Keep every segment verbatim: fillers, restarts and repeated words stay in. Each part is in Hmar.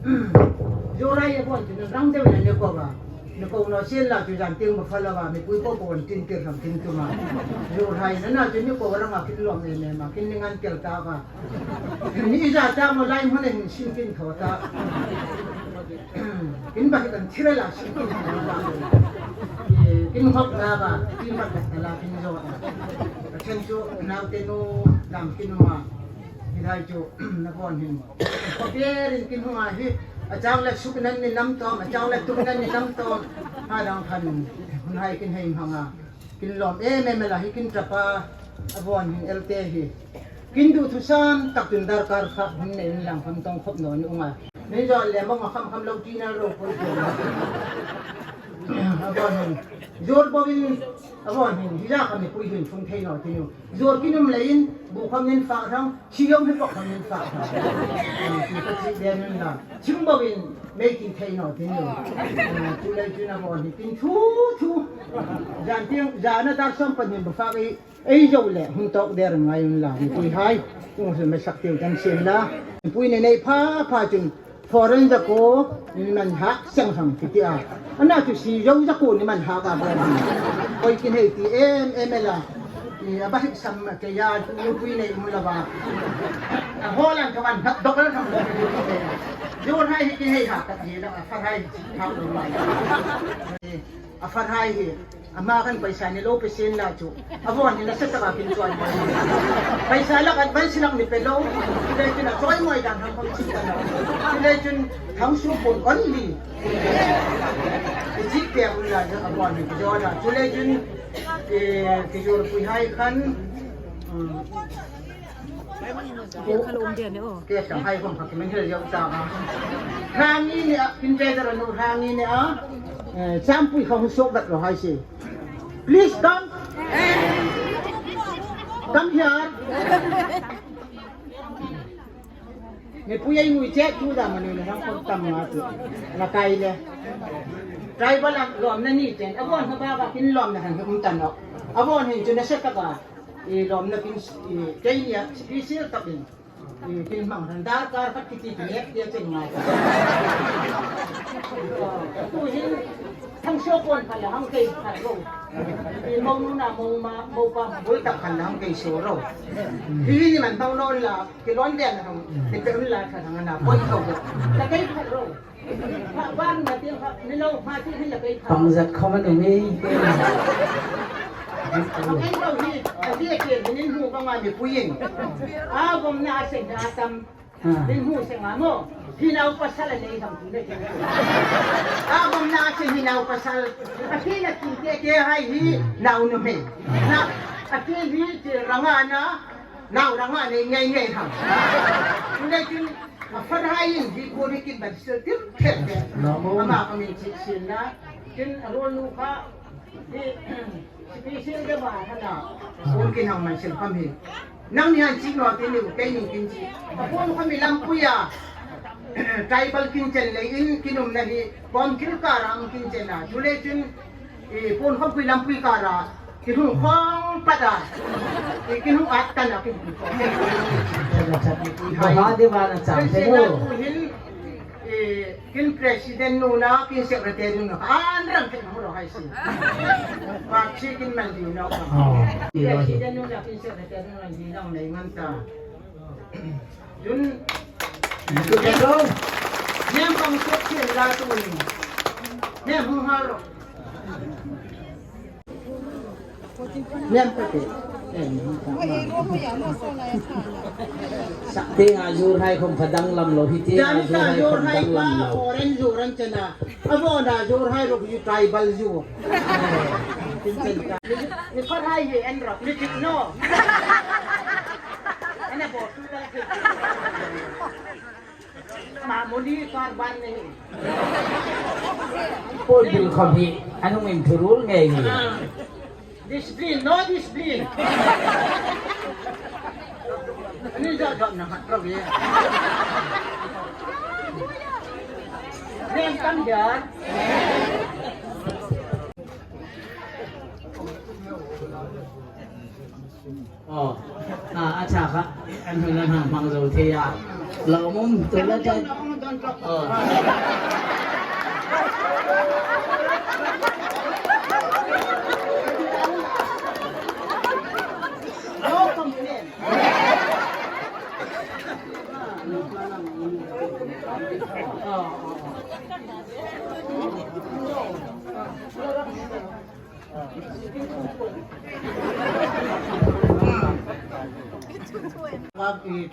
Zuorhai a bon tin rang deu na ni ko ba. Ni ko naw sien la chu zan tieng ba fala ba, mipui po po an tin tir ram tin tu ma. Zuorhai na na chu ni ko rang a kin lawm em em a, kin ni ngan tel ta ba. Ni za ta mo lai mo ne hin sin kin thaw ta. Kin ba kan thira la sin kin thaw ta. Kin hop ta ba, kin ba ta la kin zo ta. A chen chu nau te nu lam kin ma. Hi lai chu na bon hin. Khawverin kin hung a hi, a chang le suk nan ni lam tawm, a chang le tuk nan ni lam tawm. Ha dang khan hun hai kin hei hmang a. Kin lawm em em la hi kin tapa a bon hin elte hi. Kin du thu san tak tun darkar kha hun nei in lang kham tong khop naw ni unga. Nei zo le mong kham kham lo ti na ro ko. A bon hin. Zuor bawin a bon hin. Hi za kha mipui hin fung thei naw ti nu. Zuor kin um leiin, bu kham nin fa thang, si yom hi bawk kham nin fa thang. Ti ka chi den nun la, chim bawin, mei ti thei naw ti nu. Chu lei chu na bon hi, tin thu thu. Zan tieng, zan a dar som pan hin ba fa ei, ei zo le, hun tawk der ngai un la, mipui hai. Tung su me sak tiu tan sien la. Mipui ne nei pha pha chun, Foreign zaku ni man hak seng hang ti ti a. Ana chu si zo zaku ni man hak a ba. Koi kin hei ti em em la. Ni a ba hik sam ke ya tu pui nei mu la ba. A holan ka wan hak dok la hak. Zuorhai hi kin hei hak ka ti la, a Farhai hak lo mai. A Farhai hi. Ama khan paisa ni lo pe sien la chu. A bon hin a se taka kin chuoi mawi. Paisa lak advance lak ni pe lo. Chu le chun a chuoi mawi dan hang hang chi ta lo. Chu le chun thang su pon only. Ki chi pe un la a bon hin ki zo la. Chu le chun, eh, ki zuor pui hai khan, um, Kha lo um dia ne o. Ke Shanghai khom kha ki men hel yau ta ma. Hrangi ne a, kin te dara nu hrangi ne a. Eh, champui kha hu sok dat lo hai si. Please come. Come here. Mipui ei ngui che tu da ma ni na rang kon tam ma tu. La kai le. Tribal ang lom na ni chen. A bon ha ba ba kin lom na hang um tan o. A bon hin chu na se ta ba. I lawmna kin, i, kei nia, special takin, i, kin hmang ran darkar khat kiti ki nek tia chen ngai ta. Tu hin, thang so pon khan la hang kei khat ro. I, mo nu na, mo ma, mo pa, mo tak khan la hang kei so ro. Hi ni man thau non la, ki lon den hang, ki pe un la khan hang na, poi thau. Ta kei khat ro. Pangzat khawm a nuom ei. A vawmna a seng a tam. Min hmu seng a maw. Hi nau pasal a nei sam tu le. A vawmna a seng hi nau pasal. A khi na ki ke ke hai hi nau nuhmei. Na a khi hi ti ranga na nau ranga nei ngei ngei ham. Leikin A Farhai in hi kuri ki bat sil tir phet phet. Ama ka min chi sin na. Kin a rol nu kha. Hi, hi sin ke ba hana. Ul kin hang man sil kam hi. Nang ni han chi no tin ni u kei ni kin chi. A pon kha mi lam puya. Tribal kin chen le in kin um na hi. Bom kil ka ram kin chen na. Chu le chun I pun khom pui lam pui kara, ki hung khong pata. I ki hung at tan a ki hung khong. Mahadeva na chang te mo. President nu hin, i kin president nu na, kin secretary nu na, an rang te mo ro hai si. Pak si kin man diu na. Oh. President nu na, kin secretary nu na, di na nei man ta. Yun. Nem pang suk sien la tu ni. Nem hung har ro. Nem ka te. Sa te a zur hai khom pha dang lam lo hi te a zur hai khom dang lam lo. Foreign zur an chena. A bo na zur hai ro hi tribal zur. Ni par hai hi en ro. Ni tik no. Ana bo. Mamuni kar ban nahi. Paul bil khom hi, an hung inthurul ngei hi. Ah. Discipline, no discipline. Ani ja ja na hat ro ye. Ren kam ja. Aw, a, a ṭha kha, an hung an hang hmang zo thei a. Lo mum, tu la ṭha.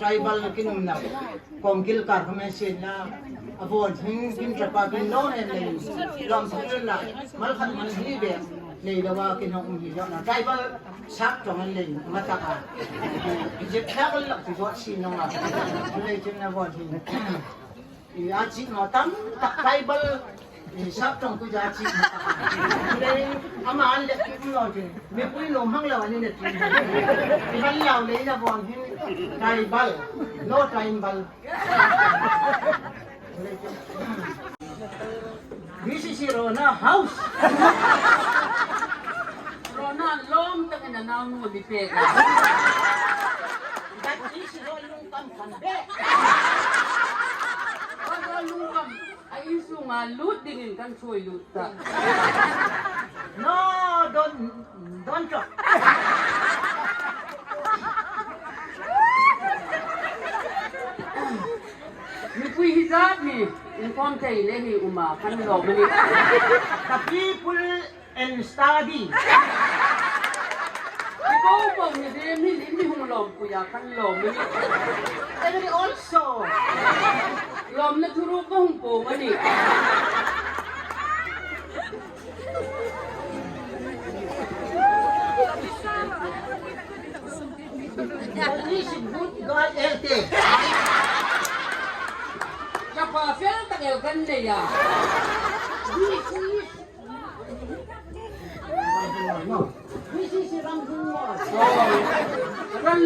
Tribal kinumna kawngkil kar khawm ei sienla, a vawn hin kin tapa kin lo em leiin, lawm thil la, mal khat mal hni ve nei loa kin hung um hi zawna. Tribal sap ṭawng an lei ma taka. Zip thlak lak ti zawt si naw a. Leiin a vawn hin. I a chik naw tam tak tribal, i sap ṭawngpui a chik naw tak. Chuleiin ama an let um naw chu. Mipui nuom hang lo an let. I hang lo leiin a vawn hin tribal, no tribal. B C C Rona House. Rona lawm takin a naunu a mi pek a. That is Rona lungkam kan be. Rona lungkam. A insunga lut dingin kan ṭhuoi lut ta. No, don't, don't talk. Mipui hi zat mi, inform thei le hi um a, kan lawm a nih. The people and study. I ko ko mi de mi, mi hung lawmpuia kan lawm a nih. Every also. Lawmna thuruk ka hung ko a nih. Only she good girl L T. Ka pa fel tak el kan nei a. This is Ram Lun Mawi. Ram,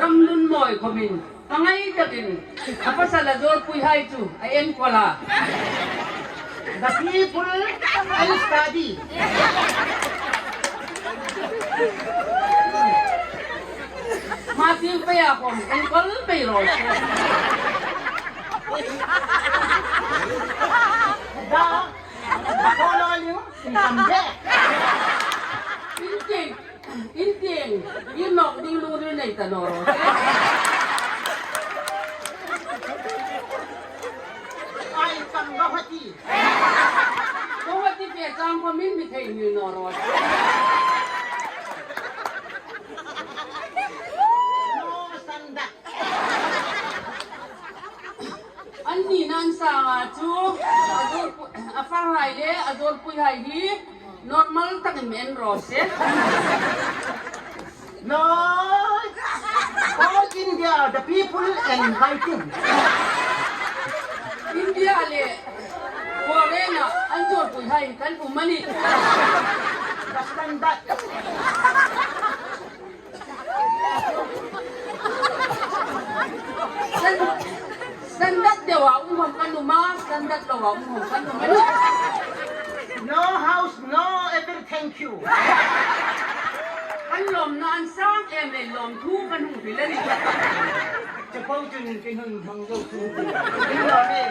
Ram Lun Mawi khawmin. Ka ngai takin. A pasal a Zawlpuihai chu a enkawl a. The people and study. Hma tieng peia khawm enkawl pei raw se. Da. Follow you in some day. Intieng, intieng, i nawk ding lungril nei ta naw raw se. Ai, kam Guwahati. Guwahati pe chang khawmin mi thei ni naw raw se. No, Sandat. An nina an sanga chu, a Zawlpu-, a fahai le, a Zawlpuihai hi normal takin mi en raw se. No, all India, the people and fighting. India le, foreign-a, an Zawlpuihai kan um a nih. Ka Sandat. San-, Sandat deua um khawm kan um a, Sandat loa um khawm kan um a nih. No house, no everything, thank you. Kan lawmna an sang em le lawmthu kan hung hril a nih. Chapo chun kan hung hmang zo thu. Kan lawm e.